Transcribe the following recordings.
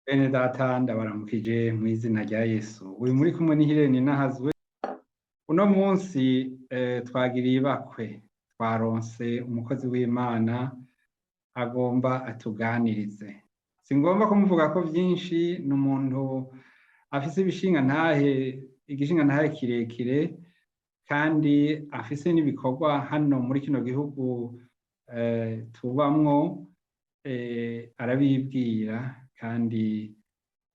Bene data, ndabaramukije mw'izina rya Yesu. Uyu muri kumwe ni Hirene Nahazwe. Uno munsi twagiriye ibakwe, twaronse umukozi w'Imana agomba atuganirize. Singomba kumuvuga ko vyinshi, ni umuntu afise ibishingantahe, igishingantahe kirekire, kandi afise n'ibikorwa hano muri kino gihugu tubamwo. Arabibwira kandi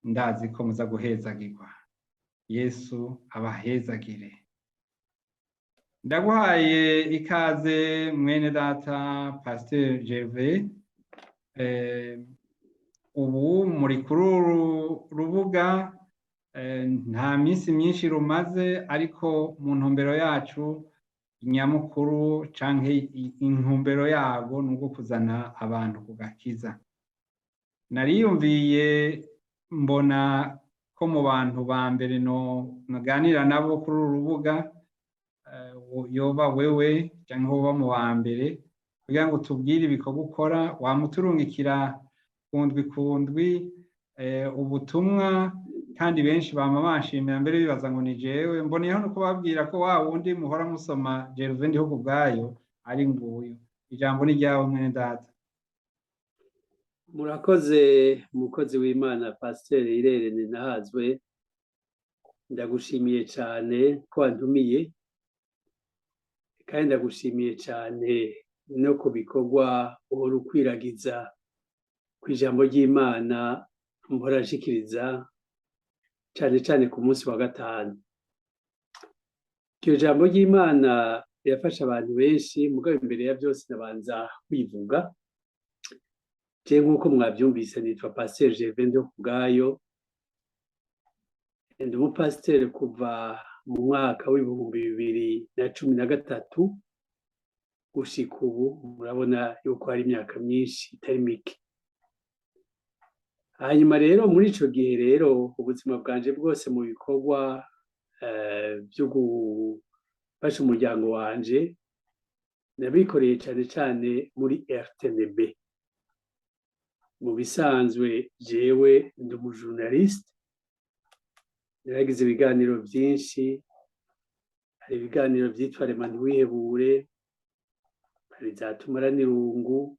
ndazi ko muza guhezagirwa. Yesu abahezagire. Ndaguhaye ikaze, mwene data Pasteur Gervais. Ubu muri kuri uru rubuga nta minsi myinshi rumaze, ariko mu ntumbero yacu nyamukuru canke intumbero yarwo ni uko kuzana abantu ku gakiza. Nariyumviye mbona ko mu bantu ba mbere no naganira nabo kuri uru rubuga yoba wewe canke woba mu wa mbere, kugira ngo tubwire ibikorwa ukora. Wama uturungikira kundwi kundwi ubutumwa, kandi benshi bama banshimira, mbere bibaza ngo ni jewe. Mboneyeho no kubabwira ko wa wundi muhora musoma, Gervais Ndihokubwayo, ari nguyu. Ijambo ni ryawe, mwene data. Murakoze, umukozi w'Imana Pasiteri Irere Nahazwe. Ndagushimiye cyane ko wantumiye, kandi ndagushimiye cyane no ku bikorwa uhora ukwiragiza ku ijambo ry'Imana mpora nshikiriza, cyane cyane ku munsi wa gatanu. Iryo jambo ry'Imana rirafasha abantu benshi. Mugabo imbere ya byose ndabanza kwivuga. Je nk'uko mwabyumvise, nitwa Pasiteri Gervais Ndihokubwayo. Ndi umupasiteri kuva mu mwaka w'2013 gushika ubu. Murabona yuko hari imyaka myinshi itari mike. Hanyuma rero muri ico gihe rero, ubuzima bwanje bwose mu bikorwa vyo gufasha umuryango wanje nabikoreye cane cane muri RTNB. Mu bisanzwe jewe ndi umujournaliste, naragize ibiganiro vyinshi. Hari ibiganiro vyitwa Rema Ntiwihebure, hari za Tumaranirungu,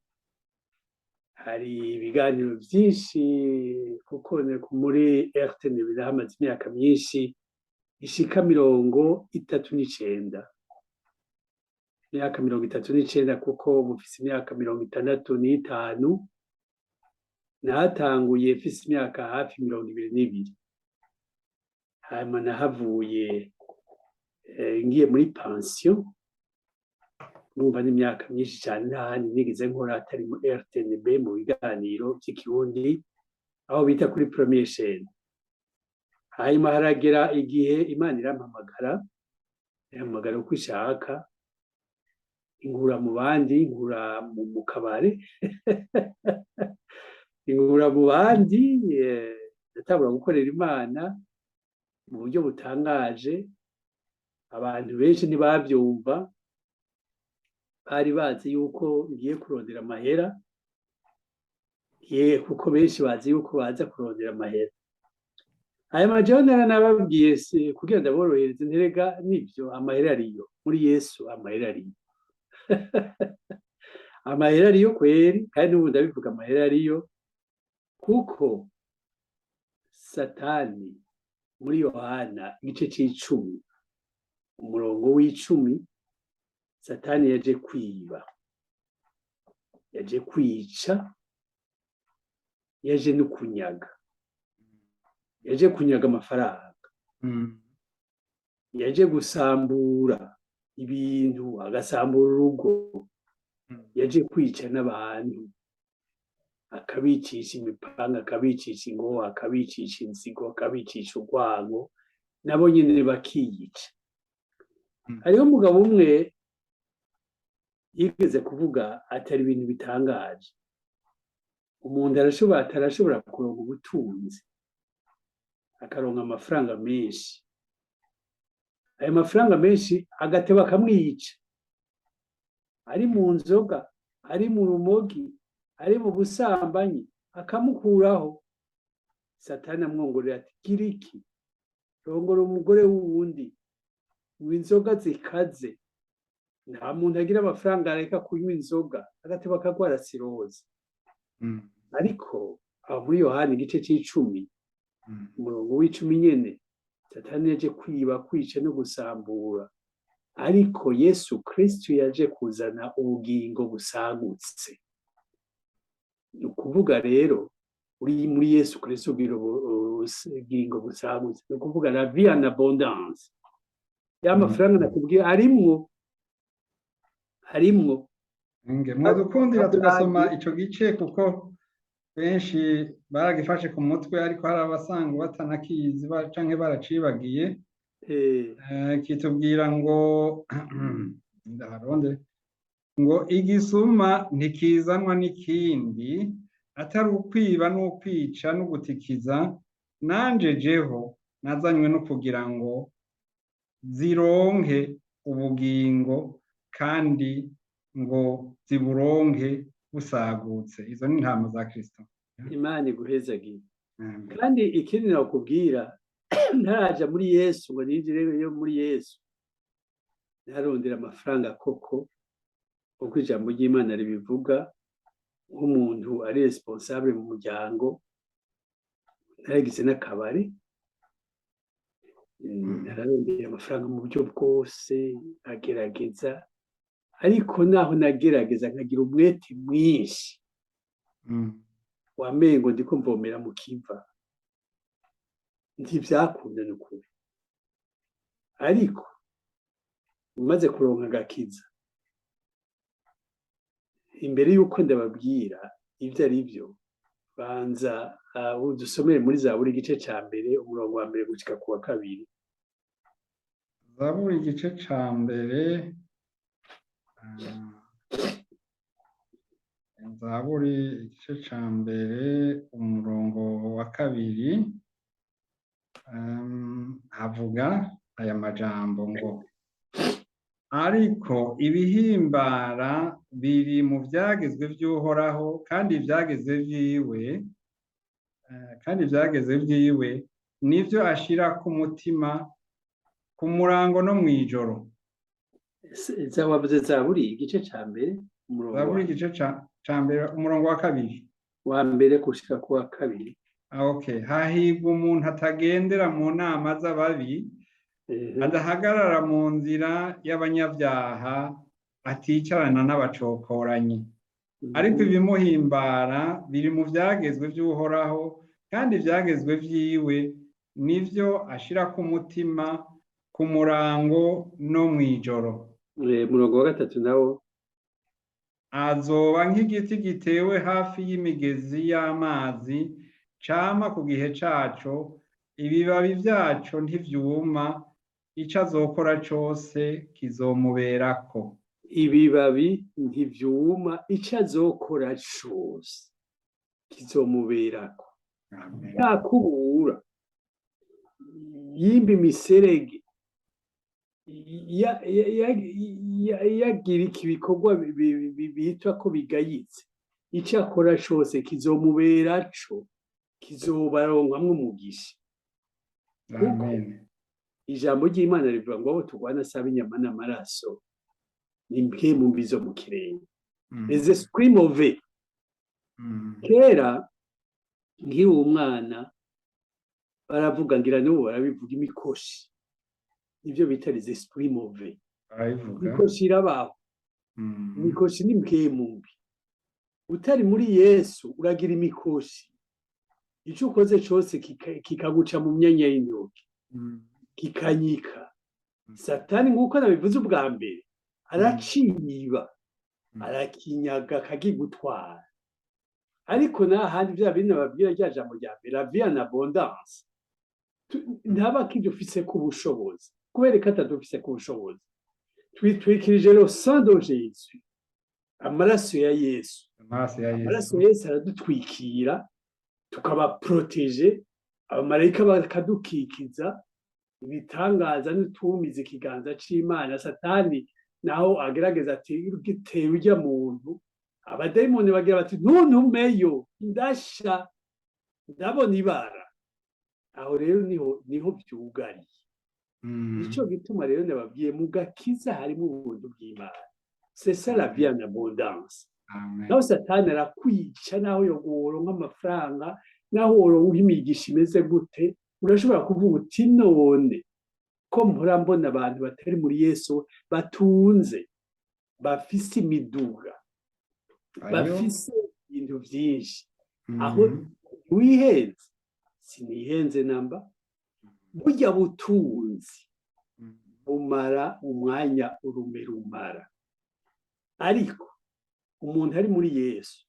hari ibiganiro vyinshi, kuko muri RTNB nahamaze imyaka myinshi ishika 39, imyaka 39, kuko ubu mfise imyaka 65. Nahatanguye mfise imyaka hafi 22. Hanyuma nahavuye ngiye muri pansiyo. Numva n'imyaka myinshi cyane, nta handi nigeze nkora atari mu RTNB, mu biganiro vy'ikirundi, aho bita kuri Première Chaîne. Hanyuma haragera igihe Imana irampamagara, irampamagara uko ishaka, inkura mu bandi, inkura mu kabare, inkura mu bandi. Ndatangura gukorera Imana mu buryo butangaje. Abantu benshi ntibavyumva, bari bazi yuko ngiye kurondera amahera, ye kuko benshi bazi yuko baza kurondera amahera. Hanyuma jewe naranababwiye kugira ndaborohereze, nterega nivyo, amahera ariyo muri Yesu, amahera ariyo, amahera ariyo kweri. Kandi n'ubu ndabivuga, amahera ariyo, kuko Satani muri Yohana igice c'10, umurongo w'10, Satani yaje kwiba, yaje kwica, yaje no kunyaga. Yaje kunyaga amafaranga, yaje gusambura ibintu, agasambura urugo, yaje kwica n'abantu, akabicisha imipanga, akabicisha ingoho, akabicisha inzigo, akabicisha urwango, nabo nyene bakiyica. Hariho umugabo umwe yigeze kuvuga atari ibintu bitangaje: umuntu arashobora, atarashobora kuronka ubutunzi, akaronka amafaranga menshi, ayo mafaranga menshi agateba akamwica, ari mu nzoga, ari mu rumogi, ari mu busambanyi, akamukuraho. Satani amwongorera ati: "Gira iki, rongora umugore w'uwundi, nywa inzoga zikaze." Nta muntu agira amafaranga areka kunywa inzoga, agateba akagwara cirrhose. Ariko aho muri Yohani igice c'10, umurongo w'10 nyene, Satani yaje kwiba, kwica no gusambura, ariko Yesu Kristu yaje kuzana ubugingo busagutse. Ni ukuvuga rero uri muri Yesu Kristu ugira ubugingo busagutse, ni ukuvuga la vie en abondance. Ya mafaranga nakubwiye arimwo, harimwo. Mwadukundira tugasoma ico gice, kuko benshi baragifashe ku mutwe, ariko hari abasanga batanakizi canke baracibagiye. Kitubwira ngo, ndaharonde, ngo: "Igisuma ntikizanwa n'ikindi atari ukwiba n'ukwica n'ugutikiza. Nanje jeho nazanywe no kugira ngo zironke ubugingo, kandi ngo ziburonke busagutse." Izo ni intama za Kristo. Imana iguhezagiye. Kandi ikindi nakubwira, ntaraja muri Yesu ngo ninjire yo muri Yesu, ntarondera amafaranga koko uko ijambo ry'Imana ribivuga, nk'umuntu ari responsable mu muryango. Naragize n'akabari, nararondera amafaranga mu buryo bwose, agerageza, ariko naho nagerageza nkagira umwete mwinshi, wamengo ndiko mvomera mu kiva, ntivyakunda n'ukuri. Ariko umaze kuronka agakiza, imbere y'uko ndababwira ivyo ari vyo, banza udusomere muri Zaburi igice ca mbere, umurongo wa mbere gushika ku wa kabiri. Zaburi igice ca mbere, Zaburi igice ca mbere, umurongo wa kabiri, havuga aya majambo ngo: "Ariko ibihimbara biri mu vyagezwe vy'Uhoraho, kandi ivyagezwe vyiwe nivyo ashira ku mutima ku murango no mw'ijoro." Wavuze Zaburi igice ca mbere, umurongo Zaburi igice ca mbere, umurongo wa kabiri. Wa mbere gushika ku wa kabiri. Okay. "Hahirwa umuntu atagendera mu nama z'ababi, adahagarara mu nzira y'abanyabyaha, aticarana n'abacokoranyi. Ariko ibimuhimbara biri mu vyagezwe vy'Uhoraho, kandi ivyagezwe vyiwe nivyo ashira ku mutima ku murango no mw'ijoro." Umurongo wa gatatu nawo? "Azoba nk'igiti gitewe hafi y'imigezi y'amazi, cama ku gihe caco, ibibabi vyaco ntivyuma, ico azokora cose kizomuberako." Ibibabi ntivyuma, ico azokora cose kizomuberako. Yakubura, yimba imiserege, yagira ibikorwa bitwa ko bigayitse, ico akora cose kizomuberaco, kizobaronkamwo umugisha. Kuko ijambo ry'Imana rivuga ngo abo turwana si ab'inyama n'amaraso, ni impwemu mbi zo mu kirere, les esprits mauvais. Kera nkiri umwana baravuga, ngira n'ubu barabivuga, imikoshi, nivyo bita les esprits mauvais. Barabivuga. Imikoshi irabaho. Imikoshi ni impwemu mbi. Utari muri Yesu uragira imikoshi, ico ukoze cose kikaguca mu myanya y'intoki, kikanyika. Satani, nk'uko nabivuze ubwa mbere, araciba, arakinyaga, akakigutwara. Ariko nahandi vya bindi nababwira, rya jambo rya mbere, la vie en abondance, ntaba akidufiseko ubushobozi. Kubera ko atadufiseko ubushobozi, twitwikirije le sang de Jésus, amaraso ya Yesu. Amaraso ya Amaraso Yesu. ya Yesu aradutwikira, tukaba protégés, abamarayika bakadukikiza, ibitangaza n'utumiza ikiganza c'Imana. Satani naho agerageza ati: "Gitera urya muntu," abadayimoni bagira bati: "Ntuntumeyo, ndasha, ndabona ibara." Aho rero niho byugariye. Nico gituma rero nababwiye, mu gakiza harimo ubuntu bw'Imana. C'est ça, la vie en abondance. Naho Satani arakwica, naho woronka amafaranga, naho woronka imigisha imeze gute, urashobora kuvuga uti: "None ko mpora mbona abantu batari muri Yesu batunze, bafise imiduga, bafise ibintu byinshi, aho wihenze?" Sinihenze namba. Burya butunzi bumara umwanya, urume rumara. Ariko umuntu ari muri Yesu,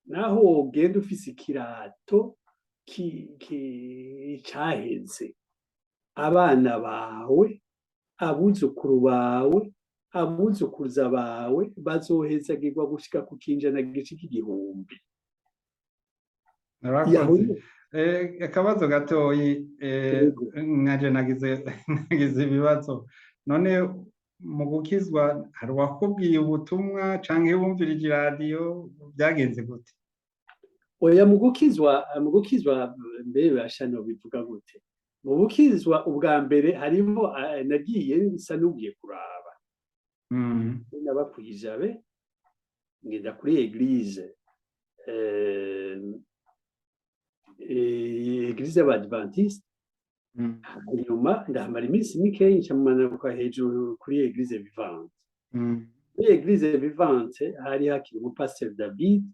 naho wogenda ufise ikirato caheze, abana bawe, abuzukuru bawe, abuzukuruza bawe bazohezagirwa gushika ku kinjana gishika 1000. Narakoze. Akabazo gatoyi nkaje nagize ibibazo. None mu gukizwa hari uwakubwiye ubutumwa canke wumvirije iradiyo? Byagenze gute? Oya, mu gukizwa mbere bashano bivuga gute? Mu gukizwa ubwa mbere harimo nagiye nsa n'ugiye kuraba. Naba kw'ijabe, ngenda kuri église y'Abadventiste. Hanyuma ndahamara iminsi mikeyi, nca manuka hejuru kuri église Vivante. Muri église Vivante hari hakiri umupasiteri David.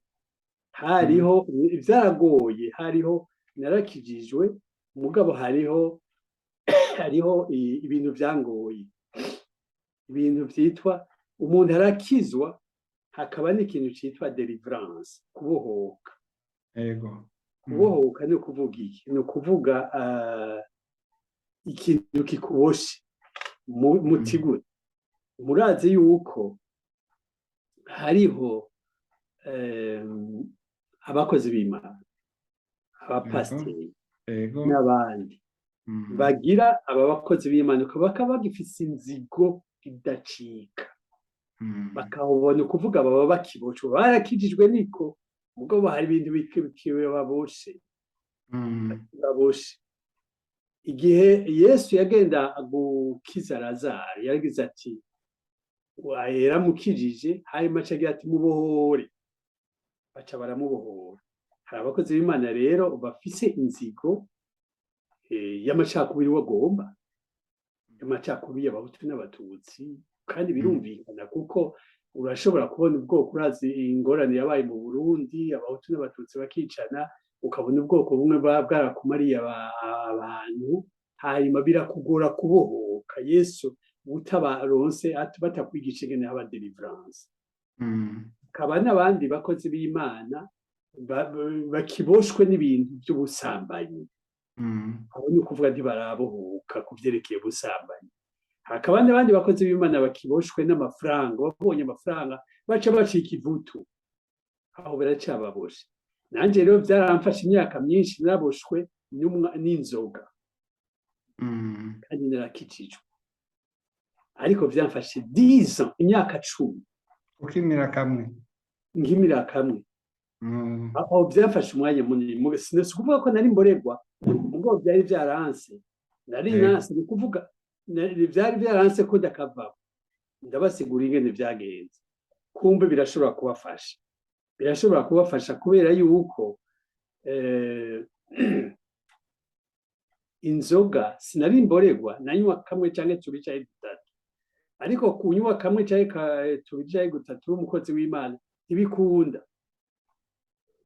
Hariho vyaragoye, hariho narakijijwe, mugabo hariho ibintu vyangoye, ibintu vyitwa umuntu arakizwa, hakaba n'ikintu citwa délivrance, kubohoka. Kubohoka ni ukuvuga iki? Ni ukuvuga ikintu kikuboshe muti gute? Murazi yuko hariho abakozi b'Imana, abapasiteri n'abandi bagira aba bakozi b'Imana bakaba bagifise inzigo idacika. Bakabona ukuvuga baba bakiboshwe, barakijijwe niko, mugabo hari ibintu baboshe baboshe. Igihe Yesu yagenda gukiza Lazaro, yaragize ati, yaramukijije, hanyuma aca agira ati: "Mubohore." Baca baramubohora. Hari abakozi b'Imana rero bafise inzigo y'amacakubiri, wagomba y'amacakubiri y'Abahutu n'Abatutsi. Kandi birumvikana, kuko urashobora kubona ubwoko, urazi ingorane yabaye mu Burundi, Abahutu n'Abatutsi bakicana, ukabona ubwoko bumwe bwarakumariye abantu, hanyuma birakugora kubohoka. Yesu utabaronse, batakwigisha ingene haba délivrance. Hakaba n'abandi bakozi b'Imana bakiboshwe n'ibintu by'ubusambanyi. Abo ni ukuvuga ntibarabohoka ku vyerekeye ubusambanyi. Hakaba n'abandi bakozi b'Imana bakiboshwe n'amafaranga, babonye amafaranga baca bacika ivutu. Aho baracababoshe. Nanjye rero byaramfashe imyaka myinshi, naboshwe n'inzoga kandi narakijijwe, ariko byamfashe 10 ans, imyaka 10. Ukimira kamwe. Nkimira kamwe. Aho byafashe umwanya munini. Si ukuvuga ko nari mboregwa, ubwo byari byaranse, nari nanse, ni ukuvuga byari byaranse ko ndakavamo. Ndabasigura ingene byagenze, kumbe birashobora kubafasha, birashobora kubafasha, kubera yuko inzoga sinari mboregwa, nanywa kamwe cyangwa tubiri cyangwa dutatu. Ariko kunywa kamwe cyangwa tubiri cyangwa dutatu uri umukozi w'Imana ntibikunda,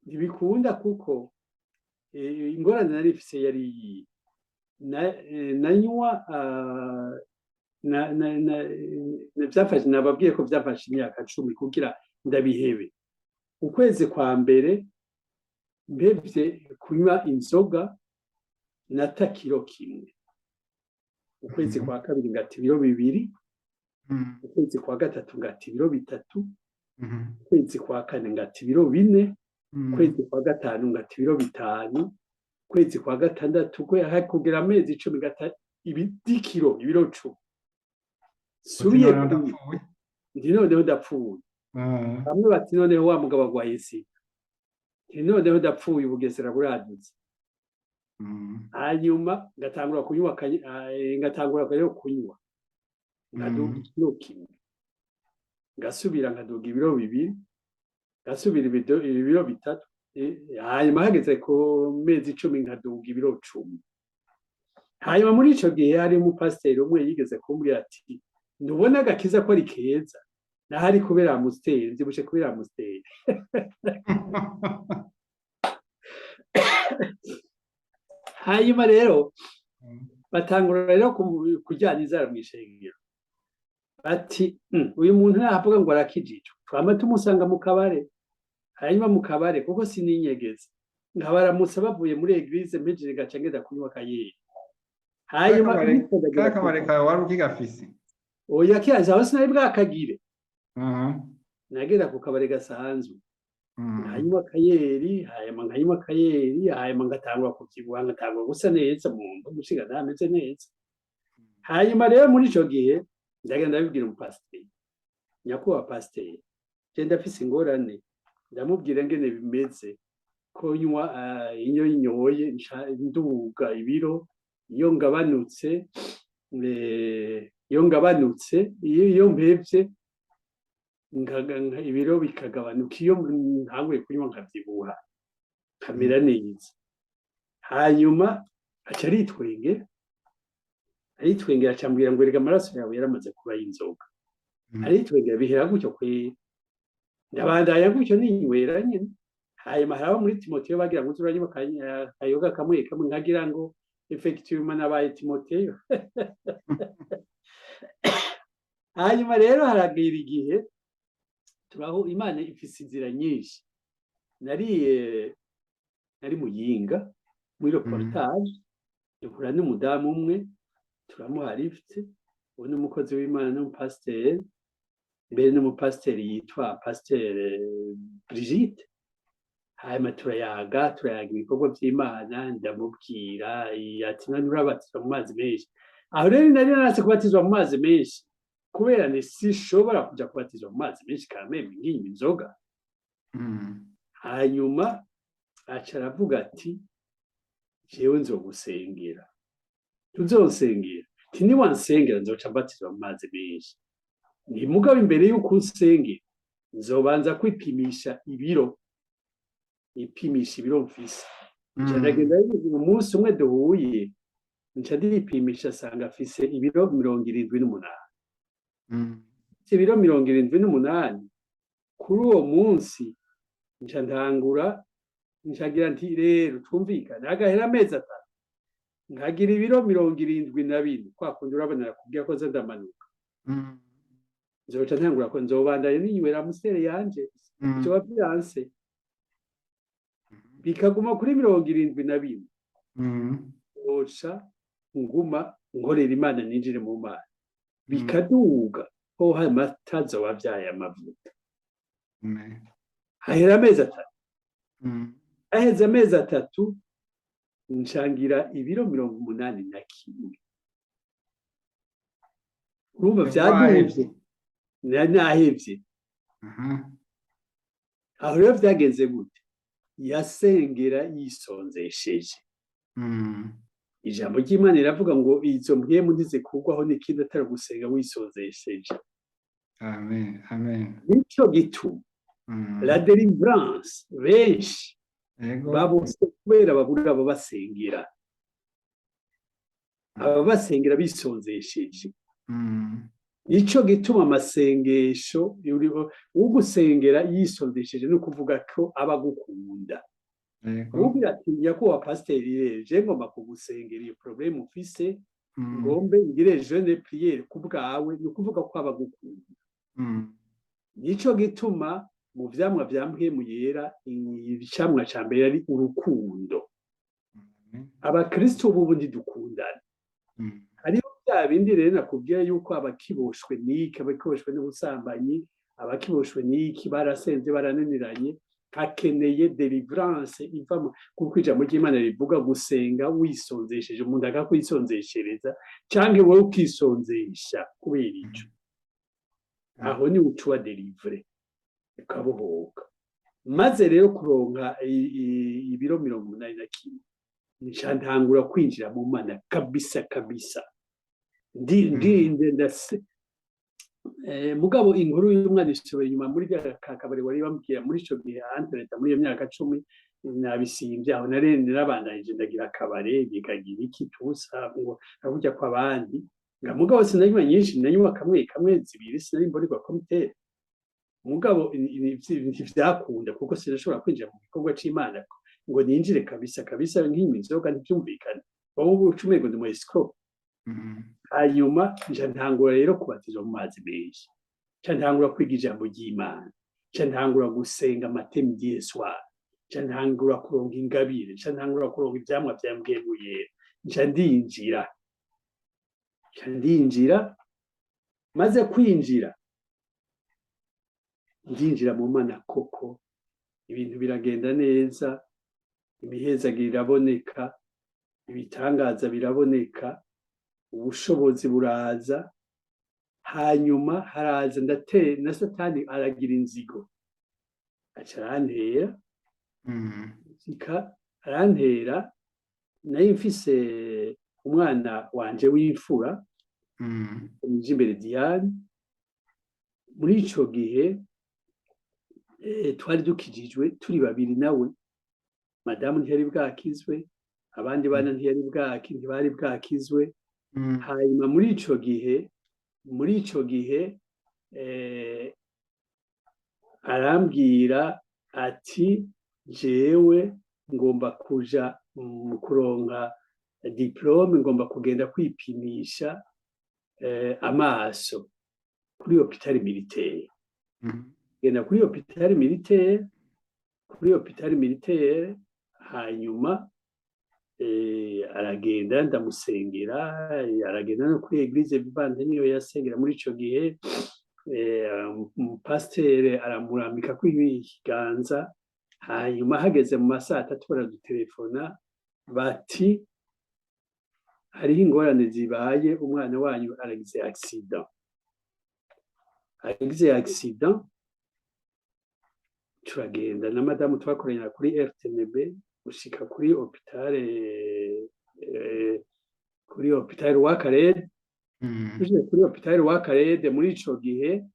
ntibikunda, kuko ingorane nari ifise yari iyi: nanywa byafashe, nababwiye ko byafashe imyaka 10 kugira ndabihebe. Ukwezi kwa mbere mpevye kunywa inzoga, nata kiro 1. Ukwezi kwa kabiri ngata ibiro 2. Ukwezi kwa gatatu ngata ibiro 3. Ukwezi kwa kane ngata ibiro 4. Ukwezi kwa gatanu ngata ibiro 5. Ukwezi kwa gatandatu, kugera amezi 10, ngata ibidikiro ibiro 10. Subiye ndi noneho ndapfuye. Bamwe bati: "Noneho wa mugabo agwaye sida." Nti: "Noneho ndapfuye, ubugesera buradutse." Hanyuma ngatangura kunywa, ngatangura rero kunywa, nkaduga ikiro 1, ngasubira nkaduga ibiro 2, ngasubira ibiro 3. Hanyuma hageze ku mezi 10 nkaduga ibiro 10. Hanyuma muri ico gihe hari umupasiteri umwe yigeze kumbwira ati: "Ntubona agakiza ko ari keza nahari kubera Amstel, mvyibushe kubera Amstel." Hanyuma rero batangura rero kujyana inzara mw'ishengero, bati: "Uyu muntu ntavuga ngo arakijijwe, twama tumusanga mu kabare." Hanyuma mu kabare, kuko sininyegeza, nkabaramutsa bavuye muri église, mpejeje ngaca ngenda kunywa akayeri. Hanyuma Ka kabare kawe wari ukigafise? Oya, kiyaje aho sinari bwakagire. Nagera ku kabare gasanzwe, nkanywa akayeri, hanyuma nkanywa akayeri, hanyuma ngatangura kuvyibuha, ngatangura gusa neza mu nda, umushinga ntameze neza. Hanyuma rero muri ico gihe ndagenda ndabibwira umupasiteri: "Nyakubahwa pasiteri, je ndafise ingorane." Ndamubwira ngene bimeze, ko nywa, iyo nyoye nduga ibiro, iyo ngabanutse, iyo mpevye ibiro bikagabanuka, iyo ntanguye kunywa nkavyibuha nkamera neza. Hanyuma aca aritwengera, aritwengera, aca ambwira ngo: "Erega amaraso yawe yaramaze kuba ay'inzoga." Aritwengera, bihera gutyo kwera, ndabandanya gutyo ninywera nyene. Hanyuma haraba muri Timoteyo bagira ngo uze uranywa akayoga kamwe kamwe, nkagira ngo effectivement nabaye Timoteyo. Hanyuma rero haragira igihe turaho, Imana ifise inzira nyinshi. Nari Muyinga muri reportage, duhura n'umudamu umwe, turamuha lift. Uwo ni umukozi w'Imana n'umupasiteri, mbere n'umupasiteri yitwa Pasiteri Brigitte. Hanyuma turayaga, turayaga ibikorwa vy'Imana. Ndamubwira ati: "None urabatizwa mu mazi menshi?" Aho rero nari naranse kubatizwa mu mazi menshi, kubera ni sishobora kuja kubatizwa mu mazi menshi kameme nkinywa inzoga. Hanyuma aca aravuga ati: "Jewe nzogusengera, tuzonsengera." Ati: "Niwansengera nzoca mbatizwa mu mazi menshi." Ni mugabo imbere y'uko unsengera nzobanza kwipimisha ibiro, ipimisha ibiro mfise. Nca ndagenda, umunsi umwe duhuye nca ndipimisha, asanga afise ibiro 78. Ibiro 78 kuri uwo munsi nca ntangura, ncagira nti: "Rero twumvikane, hagahera amezi 3 nkagira ibiro 74, kwa kundi urabona nakubwira ko nza ndamanuka, nzoca ntangura ko nzobandanya ninywera Amstel yanje." Vyoba vyanse bikaguma kuri 74, nzoca nguma nkorera Imana, ninjire mu Mana. Bikaduga hoho, amata azoba avyaye amavuta. Hahera amezi 3. Haheze amezi 3 nshangira ibiro 81. Urumva vyaduze, nahevye. Aho rero vyagenze gute? Yasengera yisonzesheje. Ijambo ry'Imana riravuga ngo izo mpwemu ntizikurwaho n'ikindi atari gusenga wisonzesheje. Amen, amen. Nico gituma la délivrance benshi babose kubera babura ababasengera, ababasengera bisonzesheje. Nico gituma amasengesho, ugusengera yisonzesheje ni ukuvuga ko aba agukunda. Ugira ati: "Nyakubahwa pasiteri, rero je ngomba kugusengera iyo problème ufise, ngombe ngire jeûne prière ku bwawe," ni ukuvuga ko aba agukunda. Nico gituma mu vyamwa vya Mpwemu Yera icamwa ca mbere ari urukundo. Abakristo bubu ntidukundana. Hariho bya bindi rero nakubwira yuko abakiboshwe n'iki, abakiboshwe n'ubusambanyi, abakiboshwe n'iki, barasenze barananiranye, hakeneye délivrance ivamo, kuko ijambo ry'Imana rivuga gusenga wisonzesheje. Umuntu akakwisonzeshereza canke wowe ukisonzesha kubera ico, aho ni uca uba délivré, ukabohoka. Maze rero kuronka ibiro 81. Nca ntangura kwinjira mu Mana kabisa kabisa. Ndi ndi ndase. Mugabo inkuru y'umwana isubira inyuma muri ka kabari wari bambwira. Muri ico gihe, entre-temps, muri iyo myaka 10 nabisimbye aho, narabandanije ndagira akabare, bikagira iki tusa ngo nakujya kw'abandi nga. Mugabo sinanywa nyinshi, nanywa kamwe kamwe, zibiri, sinari mbonerwa komite. Mugabo ntivyakunda kuko sinashobora kwinjira mu gikorwa c'Imana ngo ninjire kabisa kabisa nkinywa inzoga, ntivyumvikane, wowe uca umengo ndi mu escroc. Hanyuma nca ntangura rero kubatizwa mu mazi menshi, nca ntangura kwiga ijambo ry'Imana, nca ntangura gusenga matin, midi, soir, nca ntangura kuronka ingabire, nca ntangura kuronka ivyamwa vya Mpwemu Yera. Nca ndinjira. Maze kwinjira, ndinjira mu Mana koko, ibintu biragenda neza, imihezagiro iraboneka, ibitangaza biraboneka, ubushobozi buraza. Hanyuma haraza ndatera na Satani aragira inzigo, aca arantera. Sika arantera. Nari mfise umwana wanje w'imfura imbere, Diane. Muri ico gihe twari dukijijwe turi babiri nawe, madamu ntiyari bwakizwe, abandi bana ntibari bwakizwe. Hanyuma muri ico gihe arambwira ati: "Jewe ngomba kuja mu kuronka diplôme, ngomba kugenda kwipimisha amaso kuri hôpital militaire." Genda kuri hôpital militaire, kuri hôpital militaire. Hanyuma aragenda, ndamusengera, aragenda no kuri église vivante niyo yasengera muri ico gihe. Umupasiteri aramurambika ikiganza. Hanyuma hageze mu masaha 3 baradutelefona bati: "Hariho ingorane zibaye, umwana wanyu aragize accident." Aragize accident. Turagenda na madamu twakoranye kuri RTNB gushika kuri hôpital, kuri hôpital Roi Khaled. Tuje kuri hôpital Roi Khaled muri ico gihe,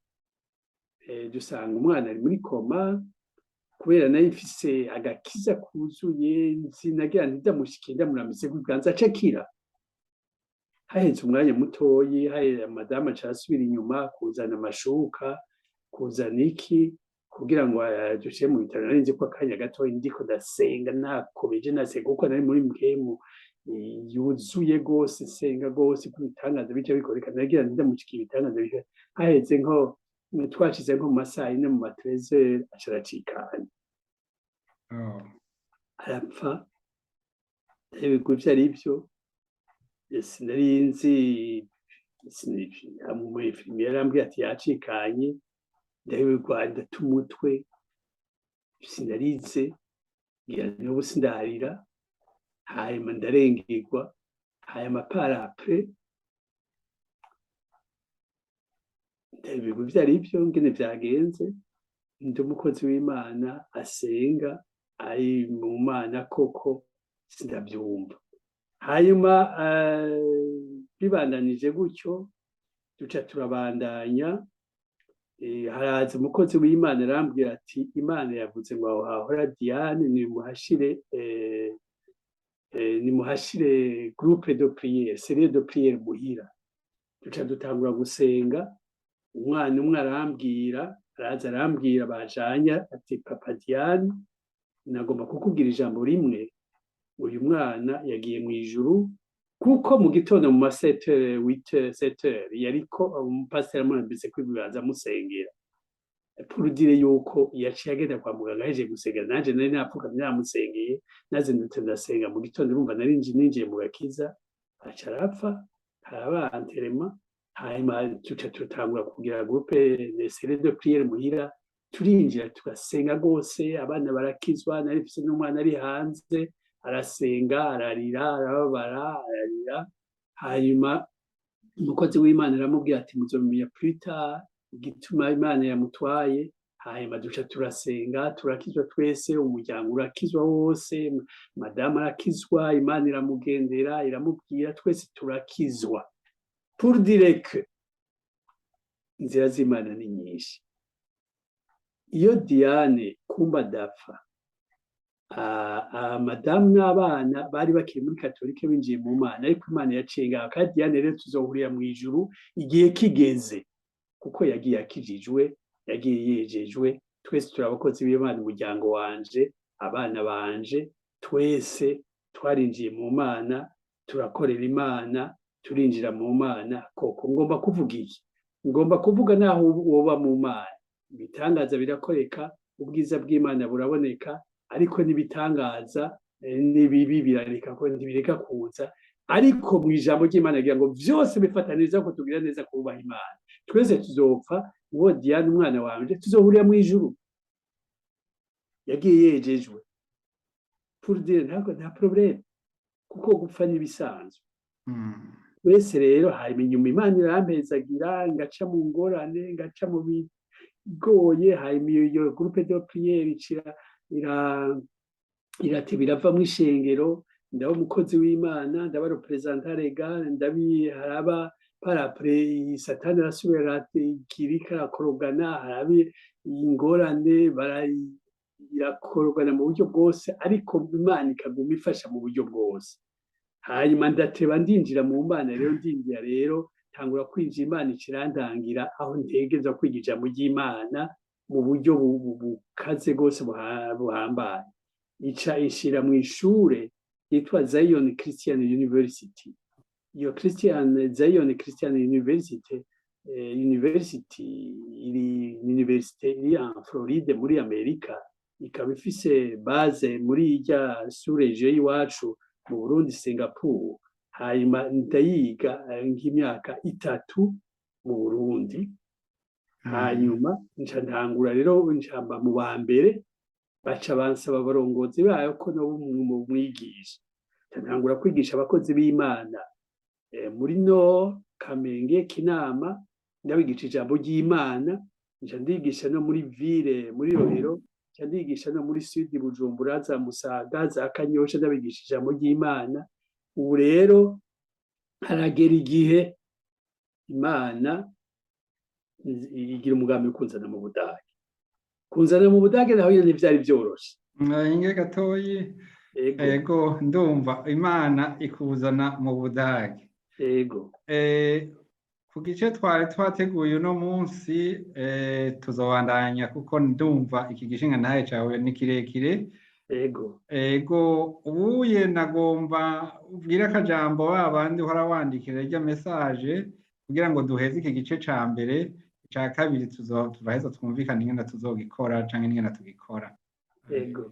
dusanga umwana ari muri coma. Kubera nari mfise agakiza kuzuye, sinagira ntidamushikiye, ndamurambitse ku biganza acakira. Haheze umwanya mutoyi, haye madamu aca asubira inyuma kuzana amashuka, kuzana iki, kugira ngo dushire mu bitaro. Nari nzi ko akanya gatoyi ndiko ndasenga, nakomeje nasenga, kuko nari muri mpwemu yuzuye gose, nsenga gose ko ibitangaza bica bikoreka. Nagira ndamushikiye, ibitangaza bica. Haheze nko twashize nko mu masaha 4, mu ma 13h, aca aracikana. Arapfa. Ibigwi ivyo ari byo sinari nzi. Umu infirmier yarambwiye ati yacikanye. Ndabigwa, ndata umutwe, sinarize, ngira n'ubu sindarira. Hanyuma ndarengegwa. Hanyuma par après ndabigwa ivyo ari byo ngene vyagenze. Ndi umukozi w'Imana asenga, ari mu Mana koko, sindavyumva. Hanyuma bibandanije gutyo, duca turabandanya. Haraza umukozi w'Imana arambwira ati: "Imana yavuze ngo aho hahora Diane nimuhashire groupe de prière, cellule de prière muhira." Duca dutangura gusenga. Umwana umwe arambwira, araza arambwira bajanya ati: "Papa Diane, nagomba kukubwira ijambo rimwe. Uyu mwana yagiye mu ijuru, kuko mu gitondo mu ma 7h, 8h, 7h yariko umupasiteri amurambitse kw'ibiganza amusengera." Pour dire yuko yaciye agenda kwa muganga ahejeje gusenga, nanje nari napfukamye namusengeye, nazindutse ndasenga mu gitondo. Urumva nari ninjiye mu gakiza. Aca arapfa, haraba enterrement. Hanyuma duca tutangura kugira groupe de cellule de prière muhira, turinjira tugasenga rwose, abana barakizwa. Nari mfise n'umwana ari hanze, arasenga, ararira, arababara, ararira. Hanyuma umukozi w'Imana aramubwira ati: "Muzomenya plus tard igituma Imana yamutwaye." Hanyuma duca turasenga, turakizwa twese, umuryango urakizwa wose, madamu arakizwa, Imana iramugendera, iramubwira, twese turakizwa. Pour dire que inzira z'Imana ni nyinshi. Iyo Diane kumba adapfa, madamu n'abana bari bakiri muri katolike binjiye mu Mana, ariko Imana yaciye ngaho. Kandi Diane rero tuzohurira mu ijuru igihe kigeze, kuko yagiye akijijwe, yagiye yejejwe. Twese turi abakozi b'Imana, umuryango wanje, abana banje, twese twarinjiye mu Mana, turakorera Imana, turinjira mu Mana koko. Ngomba kuvuga iki? Ngomba kuvuga, naho woba mu Mana, ibitangaza birakoreka, ubwiza bw'Imana buraboneka, ariko n'ibitangaza n'ibibi birareka ko ntibireka kuza. Ariko mu ijambo ry'Imana agira ngo vyose bifataniriza ko tugira neza kubaha Imana. Twese tuzopfa. Uwo Diane, umwana wanje, tuzohurira mu ijuru, yagiye yejejwe. Pour dire, ntabwo nta problème, kuko gupfa n'ibisanzwe. Wese rero, hanyuma inyuma Imana irampezagira, ngaca mu ngorane, ngaca mu bigoye. Hanyuma iyo groupe de prière icira irateba irava mu ishengero, ndaba umukozi w'Imana, ndaba représentant légal, ndabi haraba par après Satani arasubira ikirika arakorogana, haraba ingorane, irakorogana mu buryo bwose, ariko Imana ikaguma ifasha mu buryo bwose. Hanyuma ndateba ndinjira mu Mana rero, ndinjira rero, ntangura kwinjira, Imana ikirandangira aho ntegeza kwiga ijambo ry'Imana mu buryo bukaze rwose, buhambaye. Ica ishira mu ishure yitwa Zion Christian University. Iyo Christian Zion Christian University, university iri university iri en Floride muri Amerika, ikaba ifise base muri irya sous-région y'iwacu mu Burundi, Singapore. Hanyuma ndayiga nk'imyaka 3 mu Burundi. Hanyuma nca ntangura rero, ncamba mu ba mbere, baca bansaba abarongozi bayo ko noba umwigisha. Ntangura kwigisha abakozi b'Imana muri no Kamenge, Kinama, ndabigisha ijambo ry'Imana. Nca ndigisha no muri ville, muri Rohero, nca ndigisha no muri Sud, Bujumbura, za Musaga, za Kanyosha, ndabigisha ijambo ry'Imana. Ubu rero haragera igihe Imana igira umugambi wo kunzana mu Budage. Kunzana mu Budage naho nyene ntivyari vyoroshe. Inge gatoyi. Ego. Ego, ndumva Imana ikuzana mu Budage. Ego. Ku gice twari twateguye uno munsi, tuzobandanya, kuko ndumva iki gishinga ntahe cawe ni kirekire. Ego. Ego, ubuye nagomba ubwire akajambo ba bandi uhora wandikira irya message, kugira ngo duheze iki gice ca mbere. Ica kabiri turaheza twumvikane ingene tuzogikora canke ingene tugikora. Ego.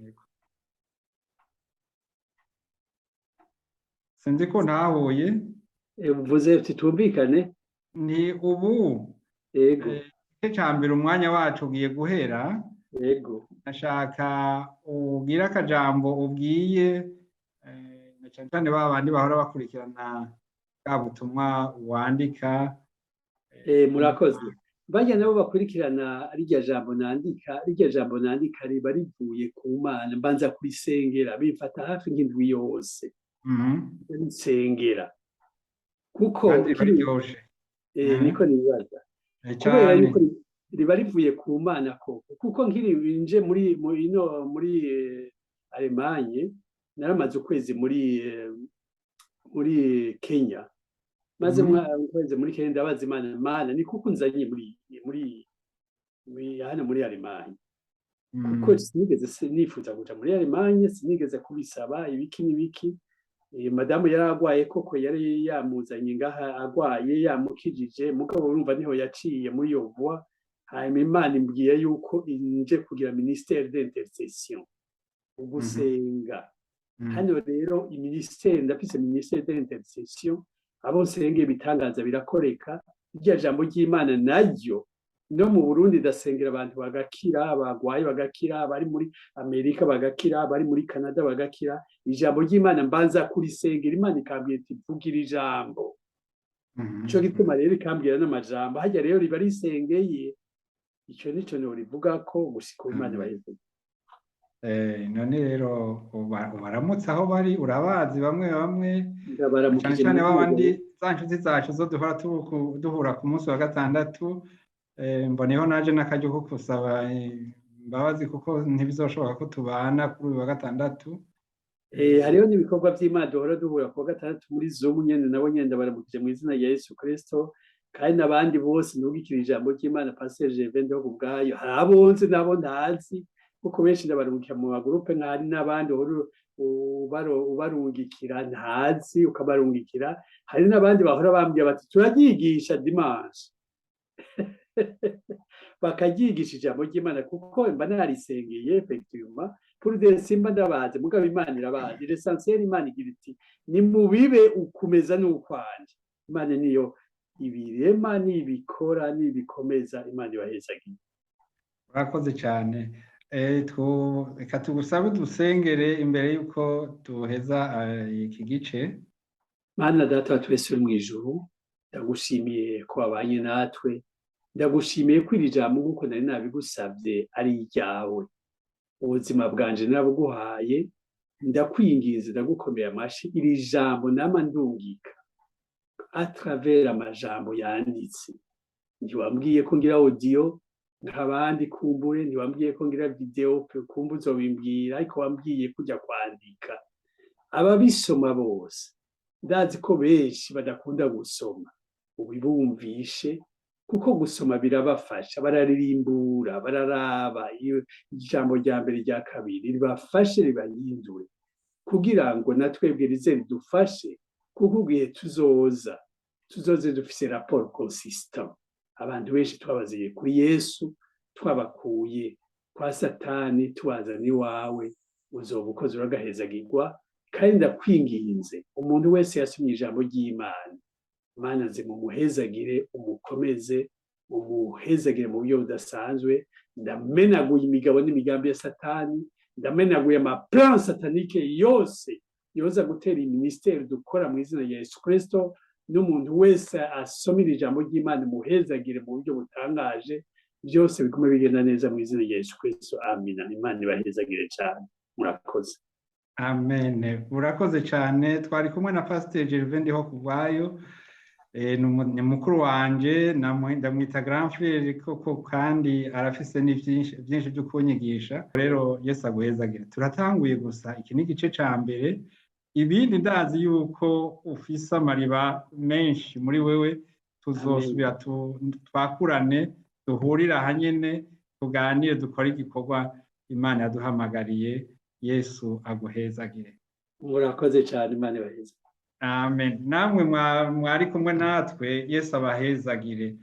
Sinzi ko ntahuye. Uvuze uti tumvikane. Ni ubu. Ego. Igice ca mbere, umwanya wacu ugiye guhera. Ego. Nashaka ubwire akajambo ubwiye na cane cane ba bandi bahora bakurikirana bwa butumwa wandika. Murakoze. Barya nabo bakurikirana rirya jambo nandika, rirya jambo nandika riba rivuye ku Mana, mbanza kurisengera, bimfata hafi nk'indwi yose. Nsengera. Kuko Kandi riba riryoshe. Niko nibaza. Kubera Cane. yuko riba rivuye ku Mana koko. Kuko nkiri nje muri ino muri Allemagne, naramaze ukwezi muri Kenya. Maze ukwezi muri Kenya, ndabaza Imana: "Mana, ni kuko unzanye muri hano muri Allemagne?" Kuko sinigeze nifuza kuja muri Allemagne, sinigeze kubisaba ibiki n'ibiki. Madamu yari agwaye koko, yari yamuzanye ngaha agwaye, yamukijije, mugabo urumva niho yaciye muri iyo voie. Hanyuma Imana imbwiye yuko nje kugira ministère d'intercession, ugusenga. Hano rero ministère, ndafise ministère d'intercession, abo nsengeye ibitangaza birakoreka. Irya jambo ry'Imana naryo no mu Burundi ndasengera abantu bagakira, bagwaye bagakira, abari muri Amerika bagakira, abari muri Canada bagakira. Ijambo ry'Imana mbanza kurisengera, Imana ikambwira iti: "Vugira ijambo." Ico gituma rero ikambwira n'amajambo, harya rero riba risengeye. Icyo nicyo norivuga ko gushika Imana ibaheze. None rero ubaramutse aho bari, urabazi bamwe bamwe, cyane cyane babandi za nshuti zacu zo duhora duhura ku munsi wa gatandatu. Mboneyeho naje n'akaryo ko gusaba imbabazi kuko ntibizoshoboka ko tubana kuri uyu wa gatandatu. Hariho n'ibikorwa by'Imana duhora duhura ku wa gatandatu muri Zoom nyene, nabo nyene ndabaramukije mu izina rya Yesu Kristo, kandi n'abandi bose ntugikira ijambo ry'Imana. Pasteur Gervais Ndiho kubwayo, hari abo nzi n'abo ntazi, kuko benshi ndabarungikira mu magurupe, nk'ahari n'abandi ubarungikira ntazi ukabarungikira. Hari n'abandi bahora bambwira bati turaryigisha dimanche, bakaryigisha ijambo ry'Imana, kuko mba narisengeye effectivement. Pour des simba ndabazi, mugabo Imana irabazi. L'essentiel, Imana igira iti nimubibe ukumeza n'ukwanje. Imana niyo ibirema, nibikora, nibikomeza. Imana ibahezagiye. Urakoze cyane. Reka tugusabe dusengere imbere y'uko duheza iki gice. Mana Data wa twese uri mu ijuru, ndagushimiye ko wabanye natwe. Ndagushimiye ko iri jambo, nk'uko nari nabigusabye, ari iryawe. Ubuzima bwanje narabuguhaye. Ndakwinginze, ndagukomeye amashi, iri jambo nama ndungika à travers amajambo yanditse, ntiwambwiye ko ngira audio nk'abandi kumbure, ntiwambwiye ko ngira vidéo, kumbu uzobimbwira, ariko wambwiye kujya kwandika. Ababisoma bose, ndazi ko benshi badakunda gusoma, ubibumvishe, kuko gusoma birabafasha, bararirimbura, bararaba iyo ijambo rya mbere, rya kabiri, ribafashe, ribahindure, kugira ngo na twebwe rize ridufashe, kuko igihe tuzoza tuzoze dufise rapport consistant. Abantu benshi twabaziye kuri Yesu, twabakuye kwa Satani tubazana iwawe, uzoba ukoze uragahezagirwa. Kandi ndakwinginze, umuntu wese yasomye ijambo ry'Imana, Mana zimumuhezagire, umukomeze, umuhezagire mu buryo budasanzwe. Ndamenaguye imigabo n'imigambi ya Satani, ndamenaguye ama plan satanique yose yoza gutera ministère dukora mu izina rya Yesu Kristo. N'umuntu wese asomera ijambo ry'Imana, umuhezagire mu buryo butangaje, byose bigume bigenda neza mu izina rya Yesu Kristo. Amina. Imana ibahezagire cyane, murakoze. Amen, urakoze cyane. Twari kumwe na Pasiteri Gervais Ndiho kubwayo, ni mukuru wanje, ndamwita grand frère koko, kandi arafise ni byinshi byo kunyigisha. Rero Yesu aguhezagire. Turatanguye gusa, iki ni igice ca mbere. Ibindi ndazi yuko ufise amariba menshi muri wewe. Tuzosubira twakurane, duhurire ahanyene, tuganire, dukore igikorwa Imana yaduhamagariye. Yesu aguhezagire. Murakoze cyane, Imana ibaheze. Amen. Namwe mwari kumwe natwe, Yesu abahezagire.